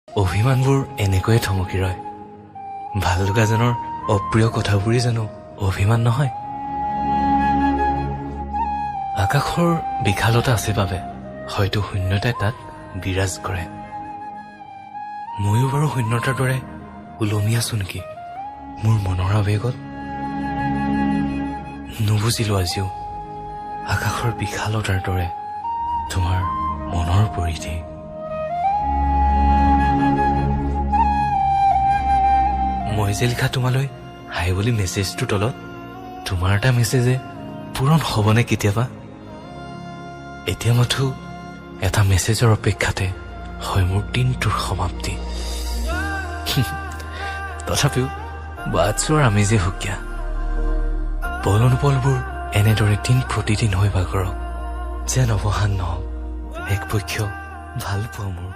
অভিমানবোৰ এনেকৈয়ে থমকি ৰয়। ভাল লগাজনৰ অপ্ৰিয় কথাবোৰেই জানো অভিমান নহয়? আকাশৰ বিশালতা আছে বাবে হয়তো শূন্যতাই তাত বিৰাজ কৰে। ময়ো বাৰু শূন্যতাৰ দৰে ওলমি আছো নেকি মোৰ মনৰ আৱেগত? নুবুজিলো আজিও আকাশৰ বিশালতাৰ দৰে তোমাৰ মনৰ পৰিধি। মই যে লিখা তোমালৈ হাই বুলি মেছেজটোৰ তলত তোমাৰ এটা মেছেজে পূৰণ হ'বনে কেতিয়াবা? এতিয়া মাথো এটা মেছেজৰ অপেক্ষাতে হয় মোৰ দিনটোৰ সমাপ্তি। তথাপিও বাট চোৱাৰ আমেজেই সুকীয়া। পল অনুপলবোৰ এনেদৰে দিন প্ৰতিদিন হৈ বাগৰক, যেন অৱসান নহওক একপক্ষীয় ভাল পোৱা মোৰ।